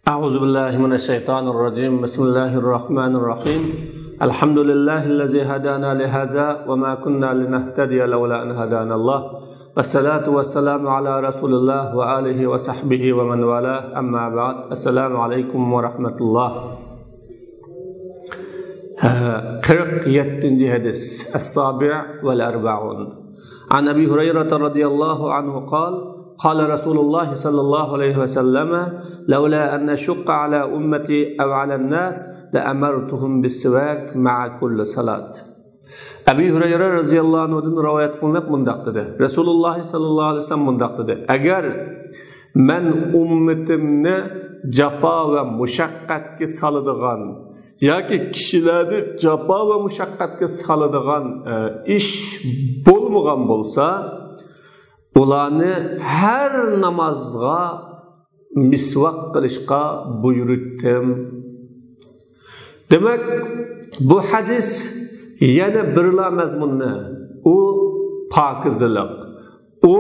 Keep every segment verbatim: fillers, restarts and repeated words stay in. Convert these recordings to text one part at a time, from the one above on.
أعوذ بالله من الشيطان الرجيم. بسم الله الرحمن الرحيم. الحمد لله الذي هدانا لهذا وما كنا لنهتدي لولا أن هدانا الله. والصلاة والسلام على رسول الله وآله وصحبه ومن والاه. أما بعد. السلام عليكم ورحمة الله. قىرىق يەتتىنچى ھەدىس. السابع والأربعون. عن أبي هريرة رضي الله عنه قال: قال رسول الله صلى الله عليه وسلم: لولا أن أشق على أمتي أو على الناس لأمرتهم بالسواك مع كل صلاة. ئەبى ھۇرەيرە رەزىياللاھۇ ئەنھۇدىن رىۋايەت قىلىنىپ مۇنداق دېدى: رەسۇلۇللاھ ساللاللاھۇ ئەلەيھى ۋەسەللەم مۇنداق دېدى: ئەگەر مەن ئۈممىتىمنى جاپا ۋە مۇشەققەتكە سالىدىغان ياكى كىشىلەرنى جاپا ۋە مۇشەققەتكە سالىدىغان، ئە، ئىش بولمىغان بولسا، ئۇلارنى ھەر نامازغا مىسۋاك قىلىشقا بۇيرۇتتىم. دېمەك، بۇ ھەدىس يەنە بىرلا مەزمۇننى، ئۇ پاكىزىلىق، ئۇ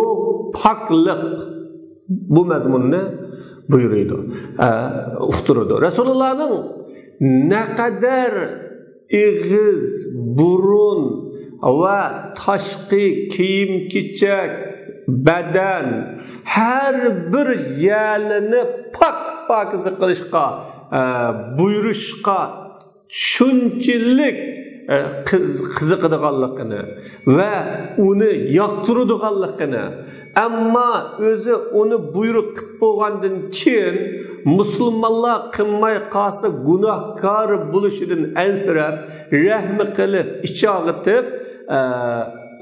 پاكلىق، بۇ مەزمۇننى بۇيرۇيدۇ، ئە، ئۇقتۇرىدۇ. رەسۇلۇللانىڭ نەقەدەر ئېغىز، بۇرۇن ۋە تاشقى كىيىم-كېچەك، بەدەن، ھەر بىر يەرلىرىنى پاك-پاكىزە قىلىشقا، ئە، بۇيرۇشقا شۇنچىلىك، ئە، قىز-، قىزىقىدىغانلىقىنى ۋە ئۇنى ياقتۇرىدىغانلىقىنى، ئەمما ئۆزى ئۇنى بۇيرۇق قىلىپ بولغاندىن كېيىن، مۇسۇلمانلار قىلماي قالسا گۇناھكار بولۇشىدىن ئەنسىرەپ، رەھمى قىلىپ، ئىچ ئاغىتىپ، ئە،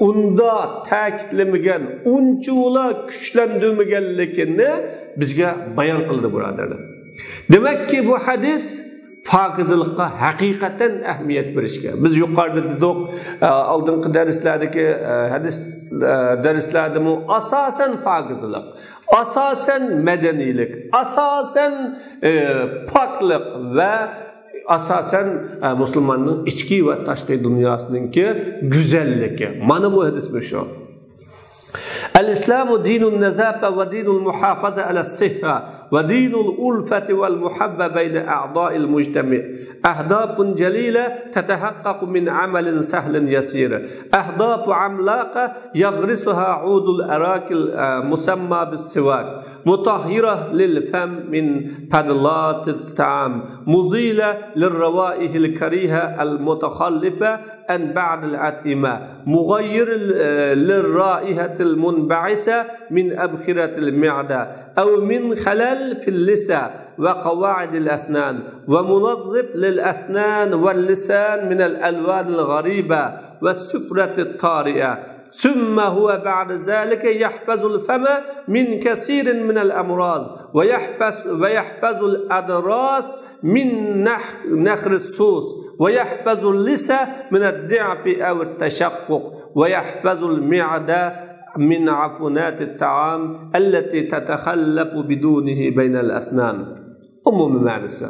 ئۇندا تەكىتلىمىگەن، ئۇنچىۋالا كۈچلەندۈرمىگەنلىكىنى بىزگە بايان قىلدى، بۇرادەرلەر. دېمەككى، بۇ ھەدىس پاكىزىلىققا ھەقىقەتەن ئەھمىيەت بېرىشكە. بىز يۇقىرىدا دېدۇق، ئە، ئالدىنقى دەرسلەردىكى، ئە، ھەدىس، ئە، دەرسلەردىمۇ ئاساسەن پاكىزىلىق، ئاساسەن مەدەنىيلىك، ئاساسەن، ئە، پاكلىق ۋە ئاساسەن، ئە، مۇسۇلماننىڭ ئىچكى ۋە تاشقى دۇنياسىنىڭكى گۈزەللىكى. مانا بۇ ھەدىس مۇشۇ. الإسلام دين النظافة ودين المحافظة على الصحة ودين الألفة والمحبة بين أعضاء المجتمع. أهداف جليلة تتحقق من عمل سهل يسير. أهداف عملاقة يغرسها عود الأراك المسمى بالسواك، مطهرة للفم من فضلات الطعام، مزيلة للروائح الكريهة المتخلفة عن بعض الأطعمة، مغير للرائحة المنبعثة من أبخرة المعدة أو من خلل في اللثة وقواعد الأسنان، ومنظف للأسنان واللسان من الألوان الغريبة والسفرة الطارئة. ثم هو بعد ذلك يحفظ الفم من كثير من الأمراض، ويحفظ، ويحفظ الأضراس من نخ-، نخر السوس، ويحفظ اللثة من الضعف أو التشقق، ويحفظ المعدة من عفنات الطعام التي تتخلف بدونه بين الأسنان. ئومۇمىي مەنىسى.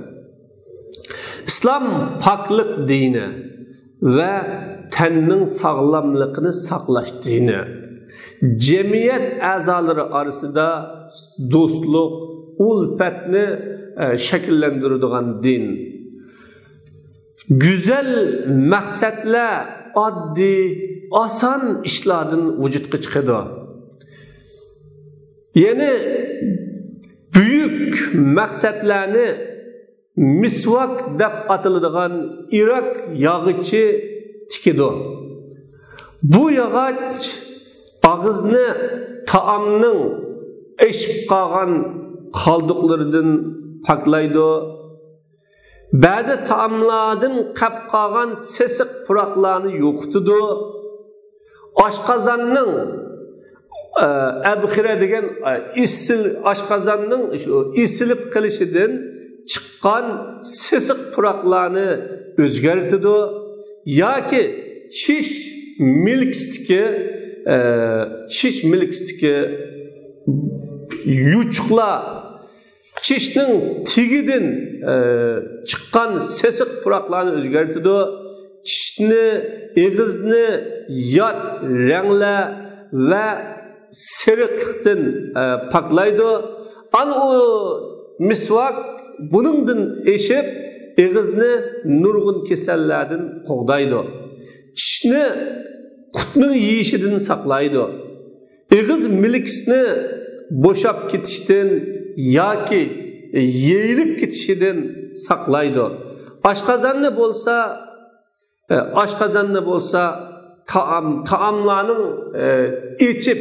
ئىسلام پاكلىق دىنى ۋە تەننىڭ ساغلاملىقىنى ساقلاش دىنى. جەمئىيەت ئەزالىرى ئارىسىدا دوستلۇق، ئۇلپەتنى، ئە، شەكىللەندۈرىدىغان دىن. گۈزەل مەقسەتلەر ئاددىي، ئاسان ئىشلاردىن ۋۇجۇدقا چىقىدۇ. يەنى بۈيۈك مەقسەتلەرنى مىسۋاك دەپ ئاتىلىدىغان ئىراك ياغىچى تىكىدۇ. بۇ ياغاچ ئاغزىنى تائامنىڭ ئېشىپ قالغان قالدۇقلىرىدىن پاكلايدۇ. بەزى تائاملاردىن قېلىپ قالغان سېسىق پۇراقلارنى يوقىتىدۇ. ئاشقازاننىڭ، ئە، ئەبخىرە دېگەن، ئە، ئېسىل-، ئاشقازاننىڭ شۇ ئېسىلىپ قېلىشىدىن چىققان سېسىق پۇراقلارنى ئۆزگەرتىدۇ. ياكى چىش مىلكىسىدىكى، ئە، چىش مىلكىسىدىكى يوچۇقلار، چىشنىڭ تېگىدىن، ئە، چىققان سېسىق پۇراقلارنى ئۆزگەرتىدۇ. چىشنى، ئېغىزنى يات رەڭلەر ۋە سېرىقلىقتىن، ئە، پاكلايدۇ. ئان ئۇ مىسۋاك بۇنىڭدىن ئېشىپ، ئېغىزنى نۇرغۇن كېسەللەردىن قوغدايدۇ. چىشنى قۇتنىڭ يېيىشىدىن ساقلايدۇ. ئېغىز مىلىكىسىنى بوشاپ كېتىشتىن ياكى يېيىلىپ كېتىشىدىن ساقلايدۇ. ئاشقازاننى بولسا، ئاشقازاننى بولسا تائام، تائاملارنىڭ ئېچىپ،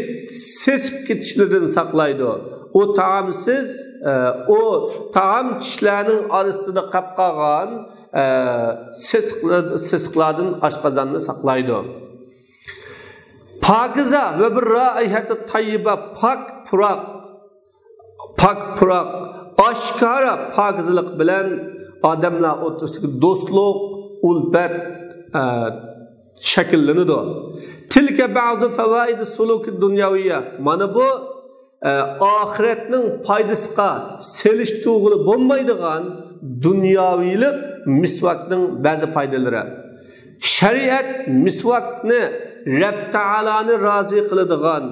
سېسىپ كېتىشلىرىدىن ساقلايدۇ. ئۇ تائامسىز، ئۇ تائام چىشلارنىڭ ئارىسىدا قاپ قالغان سېسىق، سېسىقلاردىن ئاشقازاننى ساقلايدۇ. پاكىزە ۋە بىر رائىھەتى تەييىبە، پاك پۇراق، پاك پۇراق، ئاشكارا پاكىزىلىق بىلەن ئادەملەر ئوتتۇرىسىدىكى دوستلۇق، ئۈلپەت، ئە، شەكىللىنىدۇ. تىلكە بەزۇ فەۋائىدى سۇلۇكى دۇنياۋىيە. مانا بۇ، ئە، ئاخىرەتنىڭ پايدىسىغا سېلىشتۇرغىلى بولمايدىغان دۇنياۋىلىق مىسۋاكنىڭ بەزى پايدىلىرى. شەرىئەت مىسۋاكنى رەب تائالانى رازى قىلىدىغان،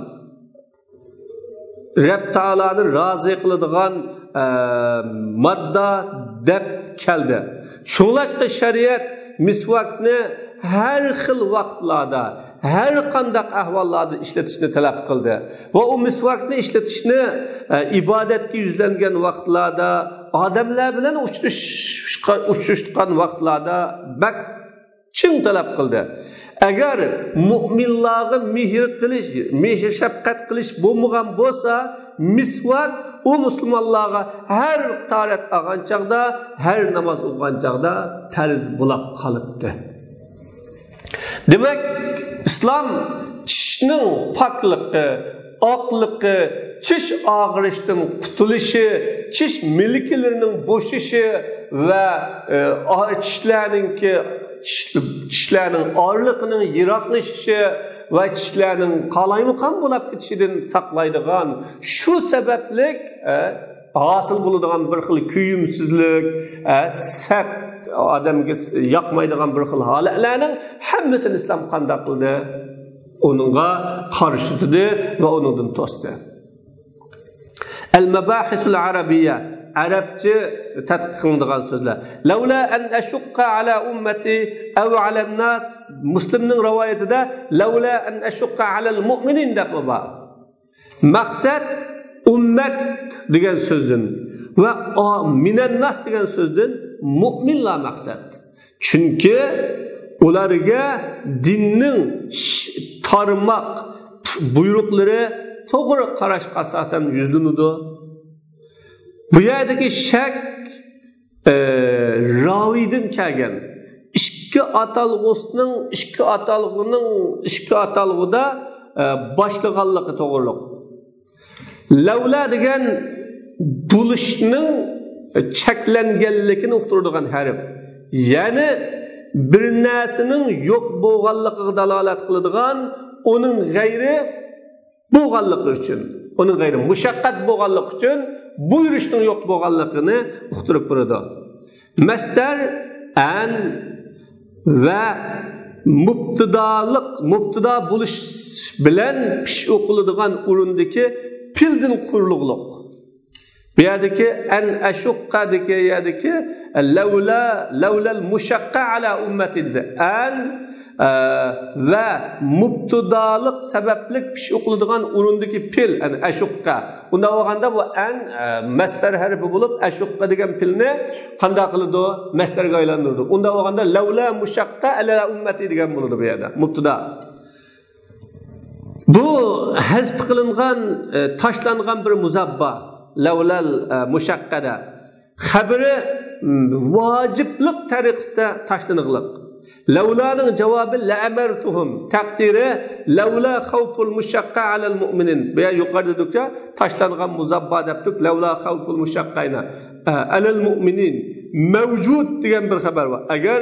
رەب تائالانى رازى قىلىدىغان، ئە، ماددا دەپ كەلدى. شۇڭلاشقا شەرىئەت مىسۋاكنى ھەر خىل ۋاقىتلاردا، ھەر قانداق ئەھۋاللاردا ئىشلىتىشنى تەلەپ قىلدى. ۋە ئۇ مىسۋاكنى ئىشلىتىشنى، ئە، ئىبادەتكە يۈزلەنگەن ۋاقىتلاردا، ئادەملەر بىلەن ئۇچرىشىشقا-، ئۇچرىشىدىغان ۋاقىتلاردا بەك چىڭ تەلەپ قىلدى. ئەگەر مۇئمىنلارغا مېھىر قىلىش، مېھىر شەپقەت قىلىش بولمىغان بولسا، مىسۋاك ئۇ مۇسۇلمانلارغا ھەر تاھارەت ئالغان چاغدا، ھەر ناماز ئوقۇغان چاغدا پەرز بولاپ قالاتتى. دېمەك، ئىسلام چىشنىڭ پاكلىقى، ئاقلىقى، چىش ئاغرىشتىن قۇتۇلۇشى، چىش مىلىكىلىرىنىڭ بوشىشى ۋە، ئە، ئا-، چىشلارنىڭكى، چىش-، چىشلارنىڭ ئارىلىقىنىڭ يىراقلىشىشى ۋە چىشلارنىڭ قالايمىقان بولاپ كېتىشىدىن ساقلايدىغان، شۇ سەۋەبلىك، ئە، ھاسىل بولىدىغان بىر خىل كۆيۈمسىزلىك، ئە، سەت، ئادەمگە س-، ياقمايدىغان بىر خىل ھالەتلەرنىڭ ھەممىسىنى ئىسلام قانداق قىلدى؟ ئۇنىڭغا قارشى تۇردى ۋە ئۇنىڭدىن توستى. ئەل مەباھىسۇل ئەرەبىيە، ئەرەبچە تەتقىق قىلىنىدىغان سۆزلەر. لەۋلا ئەن ئەشۇققە ئەلا ئۇممەتى ئەۋ ئەلەن ناس، مۇسلىمنىڭ رىۋايىتىدە لەۋلا ئەن ئەشۇققە ئەلەل مۇئمىنىن دەپمۇ بار. مەقسەت ئۇممەت دېگەن سۆزدىن ۋە ئا-، مىنەنناس دېگەن سۆزدىن مۇئمىنلار مەقسەت. چۈنكى ئۇلارغا دىننىڭ ش-، تارماق بۇيرۇقلىرى توغرا قاراشقا ئاساسەن يۈزلىنىدۇ. بۇ يەردىكى شەك، ئە، راۋىدىن كەلگەن. ئىككى ئاتالغۇسىنىڭ، ئىككى ئاتالغۇنىڭ، ئىككى ئاتالغۇدا، ئە، باشلىغانلىقى توغرىلىق. لەۋلا دېگەن بولۇشنىڭ چەكلەنگەنلىكىنى ئۇقتۇرىدىغان ھەرپ. يەنى بىر نەرسىنىڭ يوق بولغانلىقىغا دالالەت قىلىدىغان، ئۇنىڭ غەيرى بولغانلىقى ئۈچۈن، ئۇنىڭ غەيرى مۇشەققەت بولغانلىقى ئۈچۈن بۇيرۇشنىڭ يوق بولغانلىقىنى ئۇقتۇرۇپ بېرىدۇ. مەسدەر ئەن ۋە مۇبتىدالىق، مۇبتىدا بولۇش بىلەن پىش ئوقۇلىدىغان ئورۇندىكى پېئىلدىن قۇرۇلغۇلۇق. بۇ يەردىكى ئەن ئەشۇققەدىكى يەردىكى لەۋلا، لەۋلەل مۇشەققە ئەلا ئۇممەتى دېدى. ئەن، ئە، ۋە مۇبتىدالىق سەۋەبلىك پىش ئوقۇلىدىغان ئورۇندىكى پېئىل، ئەن ئەشۇققە. ئۇنداق بولغاندا بۇ ئەن، ئە، مەسدەر ھەرپى بولۇپ، ئەشۇققە دېگەن پېئىلنى قانداق قىلىدۇ؟ مەسدەرگە ئايلاندۇرىدۇ. ئۇنداق بولغاندا لەۋلا مۇشەققە ئەلا ئۇممەتى دېگەن بولىدۇ بۇ يەردە. مۇبتىدا. بۇ ھەزپ قىلىنغان، ئە، تاشلانغان بىر مۇزاببا، لەۋلەل، ئە، مۇشەققەدە. خەبىرى، م، ۋاجىپلىق تەرىقىسىدە تاشلىنىغلىق. لەۋلانىڭ جاۋابى لەئەمەرتۇھۇم، تەقدىرى لەۋلا خەۋپۇل مۇشەققە ئەلەل مۇئمىنىن. بۇ يەر يۇقىرىدا دېدۇق-يا، تاشلانغان مۇزاببا دەپتۇق، لەۋلا خەۋپۇل مۇشەققەينى، ئە، ئەلەل مۇئمىنىن. مەۋجۇد دېگەن بىر خەۋەر بار. ئەگەر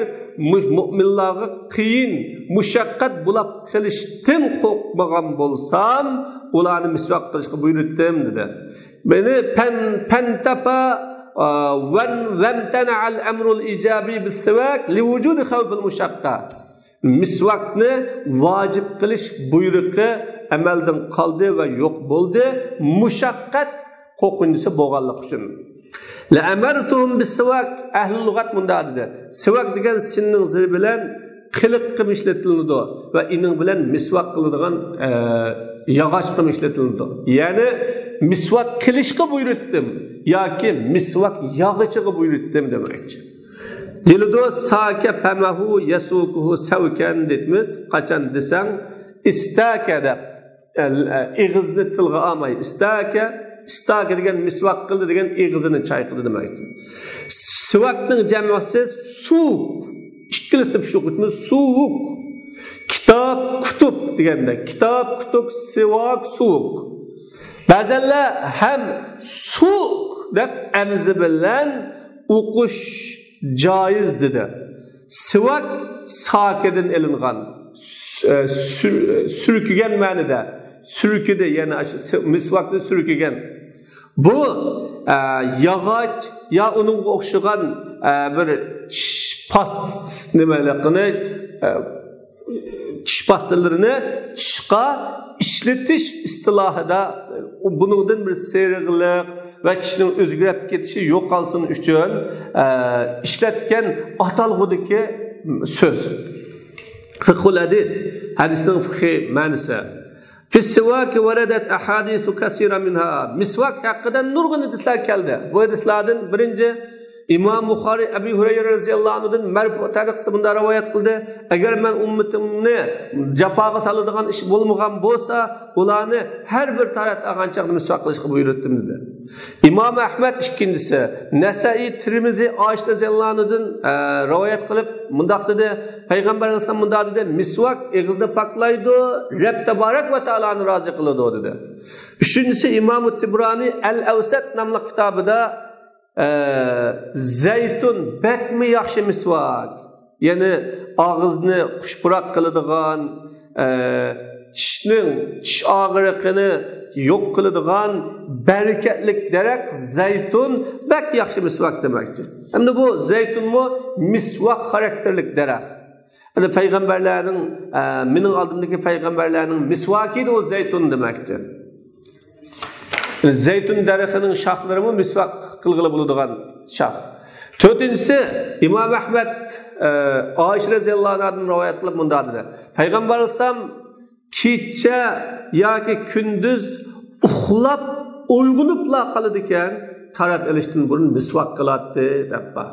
مۇ-، مۇئمىنلارغا قىيىن، مۇشەققەت بولاپ قېلىشتىن قورقمىغان بولسام، ئۇلارنى مىسۋاك قىلىشقا بۇيرۇتتۇم، دېدى. مېنى پەن-، پەنتەپا، ئا، ۋەن-، ۋەمتەنەئەل ئەمرۇل ئىجابى بىسسىۋاك لىۋۇجۇدى خەۋپىل مۇشەققە. مىسۋاكنى ۋاجىپ قىلىش بۇيرۇقى ئەمەلدىن قالدى ۋە يوق بولدى، مۇشەققەت قورقۇنچىسى بولغانلىقى ئۈچۈن. لأمرتهم بالسواك. ئەھلى لۇغەت مۇنداق دېدى: سىۋاك دېگەن سىننىڭ زىرى بىلەن قىلىق قىم ئىشلىتىلىدۇ ۋە ئېنىڭ بىلەن مىسۋاك قىلىدىغان، ئە، ياغاچ قىم ئىشلىتىلىدۇ. يەنى مىسۋاك قىلىشقا بۇيرۇتتۇم ياكى مىسۋاك ياغىچىغا بۇيرۇتتۇم دېمەكچى. دېيىلىدۇ، ساكە پەمەھۇ يەسۇكۇھۇ سەۋكەن دەيمىز. قاچان دېسەڭ، ئىستاكە دەپ، ئە، ئېغىزنى تىلغا ئالماي، ئىستاكە، ئىستاكە دېگەن مىسۋاك قىلدى دېگەن ئېغىزىنى چايقىدى دېمەكتۇر. سىۋاكنىڭ جەمئىسى سۇۋۇك. ئىككىلىسىنى پۈچلۈك ئېيتىمىز، سۇۋۇك. كىتاب، كۇتۇب دېگەندە، كىتاب، كۇتۇب، سىۋاك، سۇۋۇك. بەزەنلەر ھەم سۇك دەپ ئەمزە بىلەن ئوقۇش جايىز دېدى. سىۋاك ساكىدىن ئېلىنغان، سۈ-، سۈر-، سۈركىگەن مەنىدە، سۈركىدى، يەنى ئاشۇ سى-، مىسۋاكنى سۈركىگەن. بۇ، ئە، ياغاچ يا ئۇنىڭغا ئوخشىغان، ئە، بىر چىش پاست-، نېمىلىقىنى، ئە، چىش پاستىلىرىنى چىشقا ئىشلىتىش ئىستىلاھىدا، بۇنىڭدىن بىر سېرىقلىق ۋە چىشنىڭ ئۆزگىرىپ كېتىشى يوقالسۇن ئۈچۈن، ئە، ئىشلەتكەن ئاتالغۇدىكى سۆز. فىقھۇل ھەدىس، ھەدىسنىڭ فىقھىي مەنىسى. في السواك وردت أحاديث كثيرة منها. مىسۋاك ھەققىدە نۇرغۇن ھەدىسلەر كەلدى. بۇ ھەدىسلەردىن بىرىنچى، ئىمام بۇخارىي ئەبۇ ھۇرەيرە رەزىياللاھۇ ئەنھۇدىن مەرپۇ تەرىقىسىدە مۇنداق رىۋايەت قىلدى: ئەگەر مەن ئۈممىتىمنى جاپاغا سالىدىغان ئىش بولمىغان بولسا، ئۇلارنى ھەر بىر تارەت ئالغان چاغدا مىسۋاك قىلىشقا بۇيرۇتتۇم، دېدى. ئىمام ئەھمەد ئىككىنچىسى، نەسەئىي، تىرمىزى ئائىشە رەزىياللاھۇ ئەنھادىن، ئە، رىۋايەت قىلىپ مۇنداق دېدى: پەيغەمبەر ئەلەيھىسسالام مۇنداق دېدى، مىسۋاك ئېغىزنى پاكلايدۇ، رەب تەبارەك ۋە تائالانى رازى قىلىدۇ، دېدى. ئۈچىنچىسى، ئىمامۇ تىبرانى ئەل ئەۋسەت ناملىق كىتابىدا، ئە، زەيتۇن بەكمۇ ياخشى مىسۋاك. يەنى ئاغزىنى خۇشپۇراق قىلىدىغان، ئە، چىشنىڭ، چىش ئاغرىقىنى يوق قىلىدىغان بەرىكەتلىك دەرەخ زەيتۇن بەك ياخشى مىسۋاك دېمەكچى. ئەمدى بۇ زەيتۇنمۇ مىسۋاك خاراكتېرلىك دەرەخ. ئەنە پەيغەمبەرلەرنىڭ، ئە، مېنىڭ ئالدىمدىكى پەيغەمبەرلەرنىڭ مىسۋاكى ئۇ زەيتۇن دېمەكچى. زەيتۇن دەرىخىنىڭ شاخلىرىمۇ مىسۋاك قىلغىلى بولىدىغان شاخ. تۆتىنچىسى، ئىمام ئەھمەد، ئە، ئائىشە رەزىياللاھۇ ئەنھادىن رىۋايەت قىلىپ مۇنداق دېدى: پەيغەمبەر ئەلەيھىسسالام كېچە ياكى كۈندۈز ئۇخلاپ ئويغىنىپلا قالىدىكەن، تارەت ئېلىشتىن بۇرۇن مىسۋاك قىلاتتى، دەپ بار.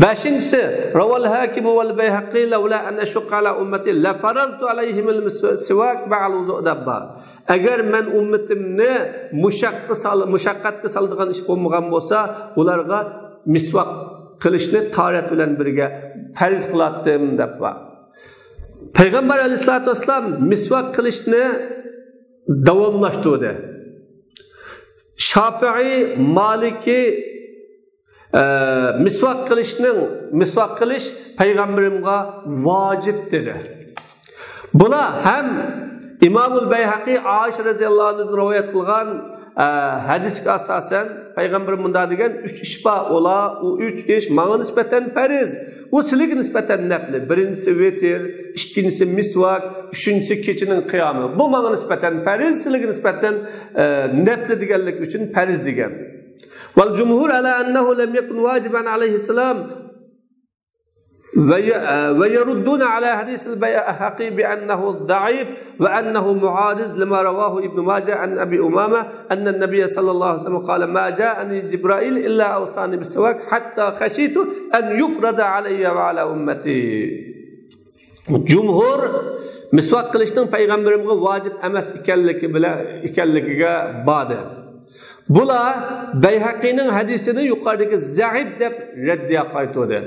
بەشىنچىسى، رواه الحاكم والبيهقي لولا أن أشق على أمتي لفرضت عليهم السواك مع الوضوء، دەپ بار. ئەگەر مەن ئۈممىتىمنى مۇشەققە سال-، مۇشەققەتكە سالىدىغان ئىش بولمىغان بولسا، ئۇلارغا مىسۋاك قىلىشنى تارەت بىلەن بىرگە پەرز قىلاتتىم، دەپ بار. پەيغەمبەر ئەلەيھىسسالاتۇ ۋەسسالام مىسۋاك قىلىشنى داۋاملاشتۇردى. شافىئىي، مالىكىي، ئە، مىسۋاك قىلىشنىڭ، مىسۋاك قىلىش پەيغەمبىرىمغا ۋاجىپ دېدى. بۇلار ھەم ئىمامۇل بەيھەقى ئائىشە رەزىياللاھۇ ئەنھادىن رىۋايەت قىلغان، ئە، ھەدىسكە ئاساسەن، پەيغەمبىرىم مۇنداق دېگەن: «ئۈچ ئىش بار، ئۇلار، ئۇ ئۈچ ئىش ماڭا نىسبەتەن پەرز، ئۇ سىلىگە نىسبەتەن نەپلى. بىرىنچىسى ۋىتىر، ئىككىنچىسى مىسۋاك، ئۈچىنچىسى كېچىنىڭ قىيامى. بۇ ماڭا نىسبەتەن پەرز، سىلىگە نىسبەتەن، ئە، نەپلى دېگەنلىك ئۈچۈن پەرز» دېگەن. والجمهور على أنه لم يكن واجبا عليه السلام. وي-، ويردون على حديث البيهقي بأنه ضعيف وأنه معارض لما رواه ابن ماجه عن أبي أمامة أن النبي صلى الله عليه وسلم قال: ما جاءني جبرائيل إلا أوصاني بالسواك حتى خشيت أن يفرض علي وعلى أمتي. جۇمھۇر مىسۋاك قىلىشنىڭ پەيغەمبىرىمگە ۋاجىپ ئەمەس ئىكەنلىكى بىلەن، ئىكەنلىكىگە باردى. بۇلار بەيھەقىنىڭ ھەدىسىنى يۇقىرىدىكى زەئىپ دەپ رەددىيە قايتۇردى.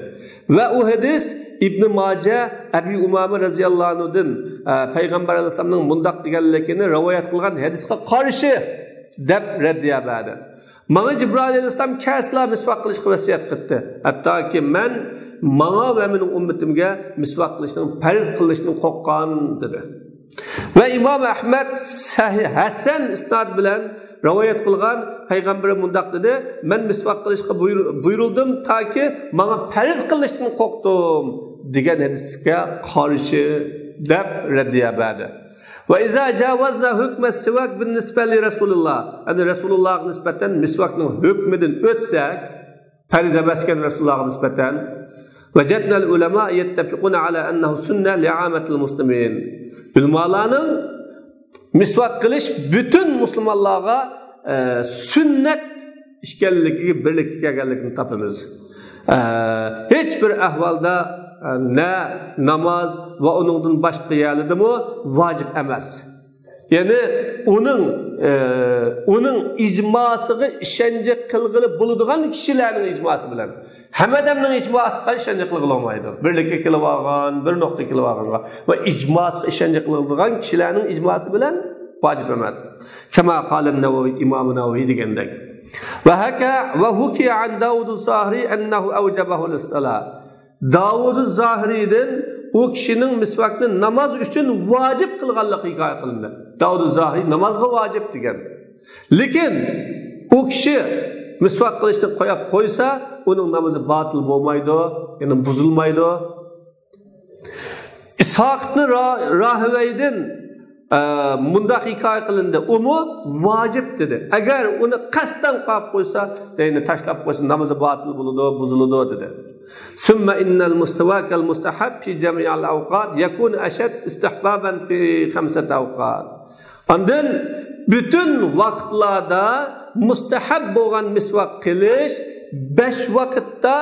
ۋە ئۇ ھەدىس ئىبنى ماجە ئەبى ئۇمامە رەزىياللاھۇ ئەنھۇدىن، ئە، پەيغەمبەر ئەلەيھىسسالامنىڭ مۇنداق دېگەنلىكىنى رىۋايەت قىلغان ھەدىسقا قارشى دەپ رەددىيە بەردى. ماڭا جىبرائىل ئەلەيھىسسالام كەلسىلا مىسۋاك قىلىشقا ۋەسىيەت قىلدى. ھەتتاكى مەن ماڭا ۋە مېنىڭ ئۈممىتىمگە مىسۋاك قىلىشنىڭ پەرز قىلىنىشىدىن قورققان، دېدى. ۋە ئىمام ئەھمەد سەھىھ، ھەسەن ئىسناد بىلەن رىۋايەت قىلغان پەيغەمبىرى مۇنداق دېدى: «مەن مىسۋاك قىلىشقا بۇيرۇ-، بۇيرۇلدۇم، تاكى ماڭا پەرز قىلىنىشتىن قورقتۇم» دېگەن ھەدىسكە قارشى دەپ رەددىيە بەردى. ۋە ئىزا جاۋازنا ھۆكمە سىۋاك بىن نىسبەت لى رەسۇلىللا، يەنى رەسۇلۇللاغا نىسبەتەن مىسۋاكنىڭ ھۆكمىدىن ئۆتسەك، پەرز ئەمەس ئىكەن رەسۇلۇللاھقا نىسبەتەن. وجدنا العلماء يتفقون على أنه سنة لعامة المسلمين. ئۆلىمالارنىڭ مىسۋاك قىلىش پۈتۈن مۇسۇلمانلارغا، ئە، سۈننەت ئىكەنلىكىگە بىرلىككە كەلگەنلىكىنى تاپىمىز. ئە، ھېچ بىر ئەھۋالدا، ئە، نە ناماز ۋە ئۇنىڭدىن باشقا يەرلىرىدىمۇ ۋاجىپ ئەمەس. يەنى ئۇنىڭ، ئە، ئۇنىڭ ئىجماسىغا ئىشەنچ قىلغىلى بولىدىغان كىشىلەرنىڭ ئىجماسى بىلەن. ھەممە ئادەمنىڭ ئىجماسىغا ئىشەنچ قىلغىلى بولمايدۇ. بىرلىككە كېلىۋالغان، بىر نۇقتىغا كېلىۋالغانغا ۋە ئىجماسىغا ئىشەنچ قىلىدىغان كىشىلەرنىڭ ئىجماسى بىلەن ۋاجىپ ئەمەس. كما قال النووي، ئىمام نەۋەۋى دېگەندەك. وحكى، وحكي عن داود الظاهري أنه أوجبه للصلاة. داۋۇد زاھىرىيدىن ئۇ كىشىنىڭ مىسۋاكنى ناماز ئۈچۈن ۋاجىپ قىلغانلىقى ھېكايە قىلىندى. داۋۇد زاھىرىي نامازغا ۋاجىپ دېگەن. لېكىن ئۇ كىشى مىسۋاك قىلىشنى قويۇپ قويسا، ئۇنىڭ نامىزى باتىل بولمايدۇ، يەنى بۇزۇلمايدۇ. ئىسھاق ئىبن را-، راھىۋەيدىن، ئە، مۇنداق ھېكايە قىلىندى، ئۇمۇ ۋاجىپ دېدى. ئەگەر ئۇنى قەستەن قويۇپ قويسا، يەنى تاشلاپ قويسا، نامىزى باتىل بولىدۇ، بۇزۇلىدۇ دېدى. ثم إن السواك المستحب في جميع الأوقات يكون أشد استحبابا في خمسة أوقات. ئاندىن پۈتۈن ۋاقىتلاردا مۇستەھەب بولغان مىسۋاك قىلىش بەش ۋاقىتتا،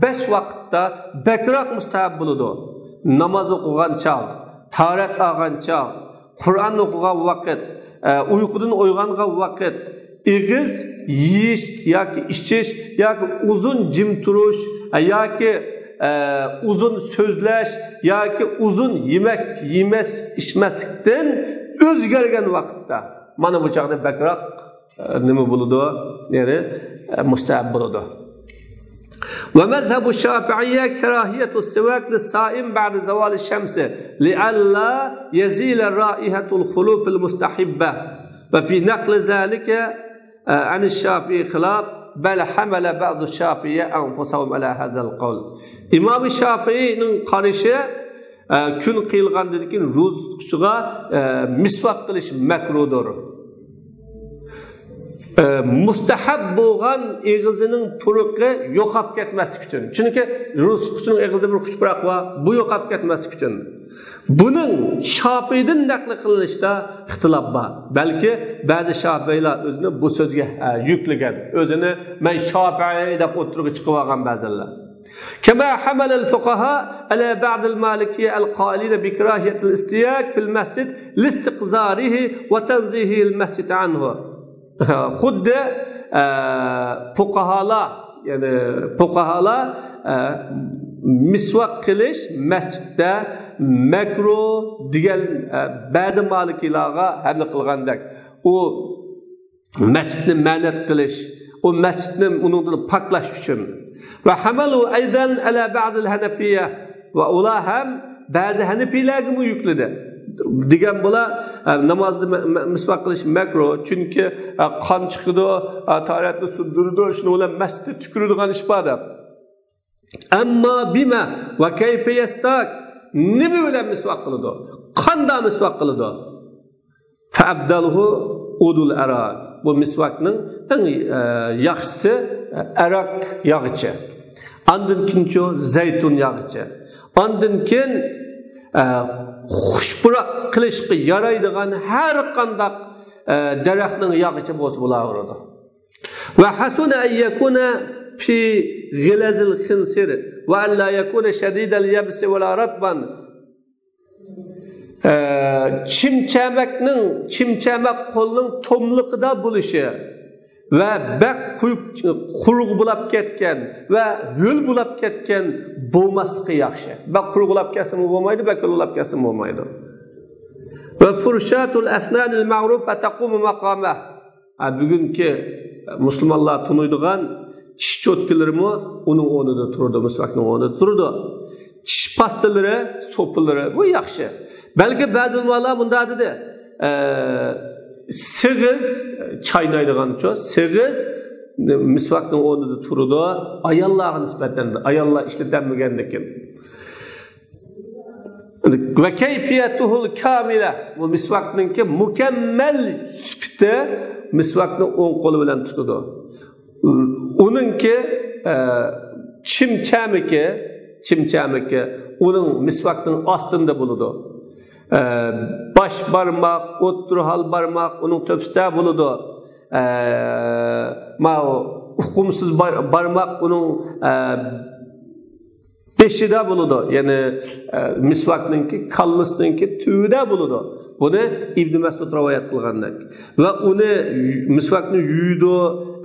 بەش ۋاقىتتا بەكرەك مۇستەھەب بولىدۇ. ناماز ئوقۇغان چاغ، تاھارەت ئالغان چاغ، قۇرئان ئوقۇغان ۋاقىت، ئە، ئۇيقۇدىن ئويغانغان ۋاقىت، ئېغىز يېيىش ياكى ئىچىش ياكى ئۇزۇن جىم تۇرۇش، ئە، ياكى، ئە، ئۇزۇن سۆزلەش ياكى ئۇزۇن يېمەك يېمەس، ئىچمەسلىكتىن ئۆزگەرگەن ۋاقىتتا. مانا بۇ چاغدا بەكرەك، ئە، نېمە بولىدۇ؟ يەنى، ئە، مۇستەھەب بولىدۇ. ومذهب الشافعية كراهية السواك للصائم بعد زوال الشمس لئلا يزيل رائحة الخلوف المستحبة. وفي نقل ذلك، ئە، عن الشافعي خلاف، بل حمل بعض الشافعية أنفسهم على هذا القول. ئىمام شافىئىنىڭ قارىشى، ئە، كۈن قىيىلغاندىن كېيىن روزا تۇتقۇچىغا، ئە، مىسۋاك قىلىش مەكرۇدۇر. ئە، مۇستەھەب بولغان ئېغىزىنىڭ پۇرىقى يوقاپ كەتمەسلىك ئۈچۈن. چۈنكى روزا تۇتقۇچىنىڭ ئېغىزىدا بىر خۇش پۇراق بار، بۇ يوقاپ كەتمەسلىك ئۈچۈن. بۇنىڭ شافىئىدىن نەقىل قىلىنىشتا ئىختىلاپ بار. بەلكى بەزى شافىئىيلار ئۆزىنى بۇ سۆزگە، ئە، يۈكلىگەن. ئۆزىنى مەن شافىئىي دەپ ئوتتۇرىغا چىقىۋالغان بەزىلەر. كما حمل الفقهاء على بعض المالكية القائلين بكراهية الاستياك في المسجد لاستقذاره وتنزيهه المسجد عنه. خۇددى، ئە، پۇقاھالار، يەنى پۇقاھالار، ئە، مىسۋاك قىلىش مەسچىتتە مەكرۇھ دېگەن، ئە، بەزى مالىكىيلارغا ھەملە قىلغاندەك، ئۇ مەسچىتنى مەنئەت قىلىش، ئۇ مەسچىتنى ئۇنىڭدىن پاكلاش ئۈچۈن. وحمله أيضا على بعض الحنفية، ۋە ئۇلار ھەم بەزى ھەنىپىيلەرگىمۇ يۈكلىدى. دېگەن بولا، ئە، نامازدا مە-، مە-، مىسۋاك قىلىش مەكرۇھ، چۈنكى، ئە، قان چىقىدۇ، ئە، تاھارەتنى سۇندۇرىدۇ، شۇنىڭ بىلەن مەسچىتتە تۈكۈرىدىغان ئىش بار دەپ. ئەمما بما ۋە كەيفە يەستاك، نېمە بىلەن مىسۋاك قىلىدۇ؟ قانداق مىسۋاك قىلىدۇ؟ فأفضله عود الأراك. بۇ مىسۋاكنىڭ ئەڭ، ئە، ياخشىسى، ئە، ئەرەك ياغىچى. ئاندىن كېيىنچۇ زەيتۇن ياغىچى. ئاندىن كېيىن، ئە، خۇش پۇراق قىلىشقا يارايدىغان ھەر قانداق، ئە، دەرەخنىڭ ياغىچى بولسا بولاۋېرىدۇ. وحسن أن يكون في غلظ الخنصر وأن لا يكون شديد اليبس ولا رطبا. ئە، چىمچەمەكنىڭ، چىمچەمەك قولنىڭ توملۇقىدا بولۇشى ۋە بەك قۇيۇپ، قۇرۇق بولاپ كەتكەن ۋە ھۆل بولاپ كەتكەن بولماسلىقى ياخشى. بەك قۇرۇق بولاپ كەتسىمۇ بولمايدۇ، بەك ھۆل بولاپ كەتسىمۇ بولمايدۇ. وفرشاة الأسنان المعروفة تقوم مقامه. ھە، بۈگۈنكى مۇسۇلمانلار تونۇيدىغان چىش چوتكىلىرىمۇ ئۇنىڭ ئورنىدا تۇرىدۇ، مىسۋاكنىڭ ئورنىدا تۇرىدۇ. چىش پاستىلىرى، سوپىلىرى، بۇ ياخشى. بەلكى بەزى ئۆلىمالار مۇنداق دېدى، ئە، سېغىز، چاينايدىغانچۇ، سېغىز مىسۋاكنىڭ ئورنىدا تۇرىدۇ. ئاياللارغا نىسبەتەن، ئاياللار ئىشلىتەلمىگەندىكىن. ۋە كەيفىيەتۇھۇل كامىلە، بۇ مىسۋاكنىڭكى مۇكەممەل سۈپىتى، مىسۋاكنى ئوڭ قولى بىلەن تۇتىدۇ. ئۇنىڭكى ئە، چىمچەمىكى، چىمچەمىكى ئۇنىڭ مىسۋاكنىڭ ئاستىندا بولىدۇ. ئە، باش بارماق، ئوتتۇرا ھال بارماق ئۇنىڭ تۆپىسىدە بولىدۇ. ئە، ماۋۇ ئۇقۇمسىز بار-، بارماق ئۇنىڭ، ئە، بېشىدا بولىدۇ. يەنى، ئە، مىسۋاكنىڭكى كاللىسىنىڭكى تۈۋىدە بولىدۇ. بۇنى ئىبن مەسئۇد رىۋايەت قىلغاندەك. ۋە ئۇنى يۇ-، مىسۋاكنى يۇيىدۇ،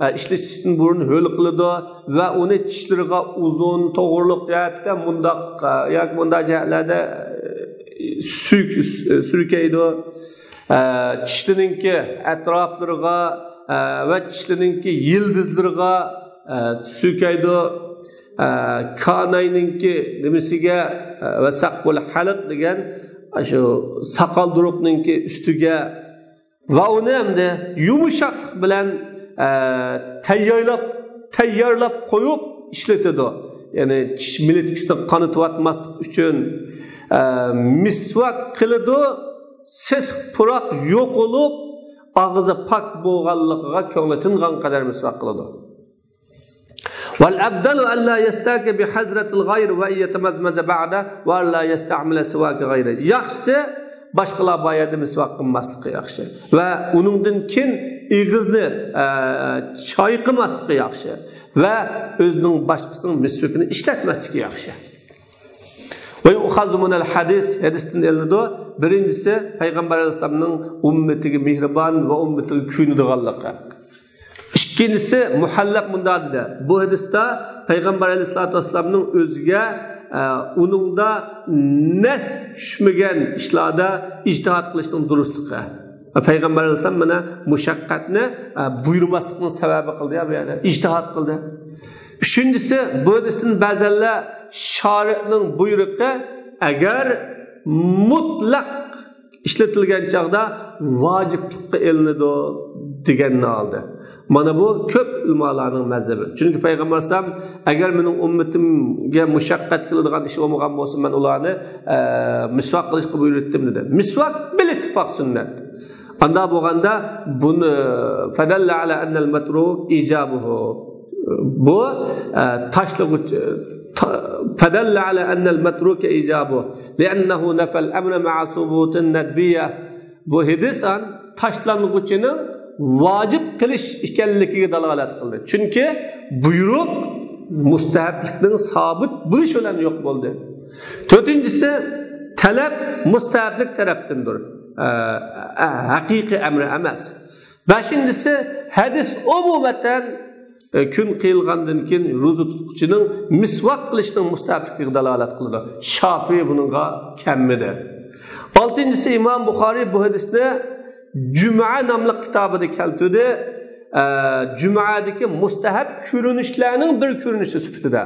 ئە، ئىشلىتىشتىن بۇرۇن ھۆل قىلىدۇ ۋە ئۇنى چىشلىرىغا ئۇزۇن، توغرىلىق جەھەتتە مۇنداق، ئە، ياكى مۇنداق جەھەتلەردە، ئە، سۈرك-، سۈركەيدۇ. ئە، چىشلىرىنىڭكى ئەتراپلىرىغا، ئە، ۋە چىشلىرىنىڭكى يىلدىزلىرىغا، ئە، سۈركەيدۇ. ئە، كاناينىڭكى نېمىسىگە، ئە، ۋە سەقفۇل ھەلق دېگەن شۇ ساقال دۇرۇقنىڭكى ئۈستىگە ۋە ئۇنى ئەمدى يۇمشاقلىق بىلەن، ئە، تەييارلاپ، تەييارلاپ قويۇپ ئىشلىتىدۇ. يەنى چىش مىلىتكىسىنى قانىتىۋاتماسلىق ئۈچۈن، ئە، مىسۋاك قىلىدۇ. سېسىق پۇراق يوقىلىپ، ئاغزى پاك بولغانلىقىغا كۆڭلى تىنغان قەدەر مىسۋاك قىلىدۇ. والأفضل ألا يستاك بحضرة الغير وأن يتمضمض بعده وألا يستعمل سواك غيره. ياخشىسى باشقىلار بار يەردە مىسۋاك قىلماسلىقى ياخشى. ۋە ئۇنىڭدىن كېيىن ئېغىزنى، ئە، چايقىماسلىقى ياخشى. ۋە ئۆزىنىڭ باشقىسىنىڭ مىسۋىكىنى ئىشلەتمەسلىكى ياخشى. ويؤخذ من الحديث، ھەدىستىن ئېلىنىدۇ. بىرىنچىسى، پەيغەمبەر ئەلەيھىسسالامنىڭ ئۈممىتىگە مېھرىبان ۋە ئۈممىتىگە كۆيۈنىدىغانلىقى. ئىككىنچىسى، مۇھەللەب مۇنداق دېدى. بۇ ھەدىستە پەيغەمبەر ئەلەيھىسسالاتۇ ۋەسسالامنىڭ ئۆزىگە، ئە، ئۇنىڭدا نەس چۈشمىگەن ئىشلاردا ئىجتىھاد قىلىشنىڭ دۇرۇسلۇقى. پەيغەمبەر ئەلەيھىسسالام مانا مۇشەققەتنى، ئە، بۇيرۇماسلىقنىڭ سەۋەبى قىلدى يا بۇ يەردە. ئىجتىھاد قىلدى. ئۈچىنچىسى، بۇ ھەدىستىن بەزەنلەر شارىئنىڭ بۇيرۇقى ئەگەر مۇتلەق ئىشلىتىلگەن چاغدا ۋاجىپلىققا ئېلىنىدۇ دېگەننى ئالدى. مانا بۇ كۆپ ئۆلىمالارنىڭ مەزھىپى. چۈنكى پەيغەمبەر ئەلەيھىسسالام، ئەگەر مېنىڭ ئۈممىتىمگە مۇشەققەت كېلىدىغان ئىش بولمىغان بولسا، مەن ئۇلارنى، ئە، مىسۋاك قىلىشقا بۇيرۇتتۇم دېدى. مىسۋاك بىل ئىتتىپاق سۈننەت. ئاندا بولغاندا بۇنى، فدل على أن المتروك إيجابه. بۇ، ئە، تاشلىغۇچى، تا-، فدل على أن المتروك إيجابه لأنه نفى الأمر مع ثبوت الندبية. بۇ ھەدىس ئان تاشلانغۇچىنىڭ ۋاجىپ قىلىش ئىكەنلىكىگە دالالەت قىلدى. چۈنكى بۇيرۇق مۇستەھەبلىكنىڭ سابىت بولۇشى بىلەن يوق بولدى. تۆتىنچىسى، تەلەپ مۇستەھەبلىك تەرەپتىندۇر. ئە، ئە، ھەقىقىي ئەمرى ئەمەس. بەشىنچىسى، ھەدىس ئومۇمەن، ئە، كۈن قىيىلغاندىن كېيىن روزا تۇتقۇچىنىڭ مىسۋاك قىلىشنىڭ مۇستەھەبلىكىگە دالالەت قىلىدۇ. شافىئى بۇنىڭغا كەلمىدى. ئالتىنچىسى، ئىمام بۇخارىي بۇ ھەدىسنى جۈمئە ناملىق كىتابىدا كەلتۈردى. ئە، جۈمئەدىكى مۇستەھەب كۆرۈنۈشلەرنىڭ بىر كۆرۈنۈشى سۈپىتىدە.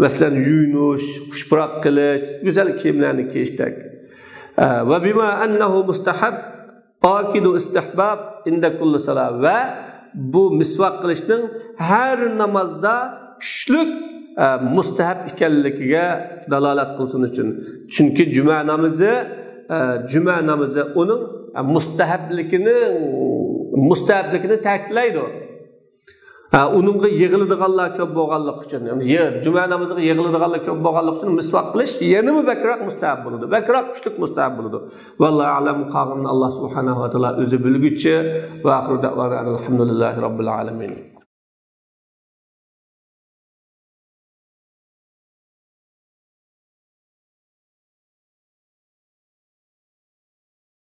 مەسىلەن، يۇيۇنۇش، خۇش پۇراق قىلىش، گۈزەل كىيىملەرنى كىيىشتەك. ئە، وبما أنه مستحب آكد استحباب عند كل صلاة. ۋە بۇ مىسۋاك قىلىشنىڭ ھەر نامازدا كۈچلۈك، ئە، مۇستەھەب ئىكەنلىكىگە دالالەت قىلسۇن ئۈچۈن. چۈنكى جۈمە نامىزى، ئە، جۈمە نامىزى ئۇنىڭ، ئە، مۇستەھەبلىكىنى، مۇستەھەبلىكىنى تەكىتلەيدۇ. ئە، ئۇنىڭغا يىغىلىدىغانلار كۆپ بولغانلىقى ئۈچۈن، يەنى يە-، جۈمە نامىزىغا يىغىلىدىغانلار كۆپ بولغانلىقى ئۈچۈن مىسۋاك قىلىش يەنىمۇ بەكرەك مۇستەھەب بولىدۇ. بەكرەك كۈچلۈك مۇستەھەب بولىدۇ. ۋاللاھۇ ئەلەم، قالغىنىنى ئاللا سۇبھانەھۇ ۋە تائالا ئۆزى بىلگۈچى. ۋە ئاخىرۇ دەئۋانا ئەنىل ھەمدۇلىللاھى رەببىل ئالەمىن.